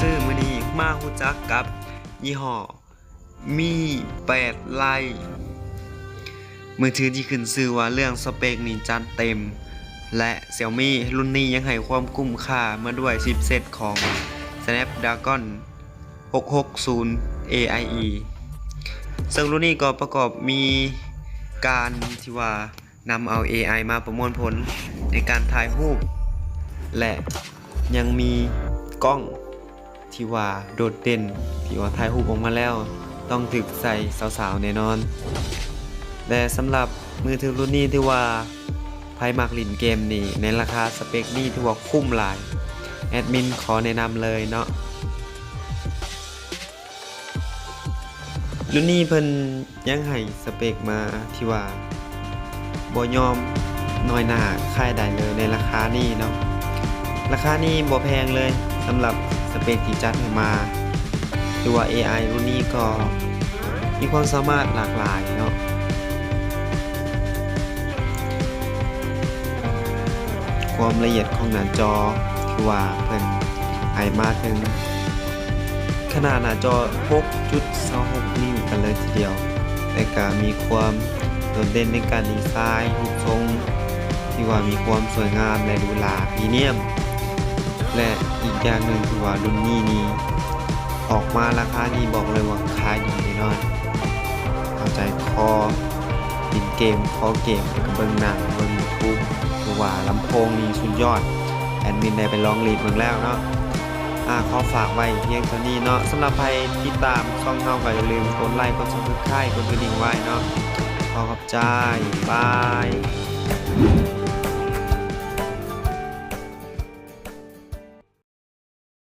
ມື້ນີ້ມາຮູ້ຈັກກັບຍີ່ຫໍ້ Mi ແປດ Lite ມືຖືທີ່ຂຶ້ນຊື່ວ່າເລື່ອງສະເປັກນີ້ຈັດເຕັມ ແລະ Xiaomi ລຸ້ນນີ້ຍັງໃຫ້ຄວາມຄຸ້ມຄ່າມາດ້ວຍຊິບເຊັດຂອງ Snapdragon ຫົກຫົກສູນ AIE ເຊິ່ງລຸ້ນນີ້ກໍປະກອບມີການທີ່ວ່າ ນຳເອົາ AI ມາປະມວນຜົນໃນການຖ່າຍຮູບ ແລະ ຍັງມີກ້ອງທີ່ວ່າໂດດເດັ່ນ ທີ່ວ່າຖ່າຍຮູບອອກມາແລ້ວຕ້ອງຖືກໃສ່ສາວໆແນ່ນອນ. ແລະ ສຳລັບມືຖືລຸ້ນນີ້ຖືວ່າໃຜມັກຫຼິ້ນເກມນີ້ ໃນລາຄາສະເປັກນີ້ຖືວ່າຄຸ້ມຫຼາຍ ແອດມິນຂໍແນະນຳເລີຍເນາະ. ລຸ້ນນີ້ເພິ່ນຍັງໃຫ້ສະເປັກມາທີ່ວ່າບໍ່ຍອມນ້ອຍໜ້າຄ້າຍໃດເລີຍໃນລາຄານີ້ເນາະ. ລາຄານີ້ບໍ່ແພງເລີຍ ສຳລັບສະເປັກທີ່ຈັດໃຫ້ມາ ຖືວ່າ AI ລຸ້ນນີ້ກໍມີຄວາມສາມາດຫຼາກຫຼາຍເນາະ. ຄວາມລະອຽດຂອງໜ້າຈໍ ຖືວ່າເພິ່ນໃຫ້ມາເຖິງຂະໜາດໜ້າຈໍຫົກຈຸດສອງຫົກນິ້ວກັນເລີຍທີດຽວ ແລະ ກະມີຄວາມໂດດເດັ່ນໃນການດີໄຊຮູບຊົງ ທີ່ວ່າມີຄວາມສວຍງາມ ແລະ ຫຼູຫຼາ ພຣີມຽມ ແລະ ອີກຢ່າງໜຶ່ງ ຄືວ່າລຸ້ນນີ້ນີ້ ອອກມາລາຄານີ້ບອກເລີຍວ່າຂາຍດີແນ່ນອນ. ເອົາໃຈຄໍຫຼິ້ນເກມ ຄໍເກມ ແລ້ວກໍເບິ່ງໜັງ ເບິ່ງ YouTube ຖືວ່າລຳໂພງນີ້ສຸດຍອດ ແອດມິນໄດ້ໄປລອງຫຼິ້ນເບິ່ງແລ້ວເນາະ. ອາ ຂໍຝາກໄວ້ພຽງເທົ່ານີ້ເນາະ. ສຳລັບໃຜຕິດຕາມຊ່ອງເຮົາກໍຢ່າລືມກົດໄລ ກົດ Subscribe ກົດກະດິ່ງໄວ້ເນາະ. ຂໍຂອບໃຈ ບາຍ.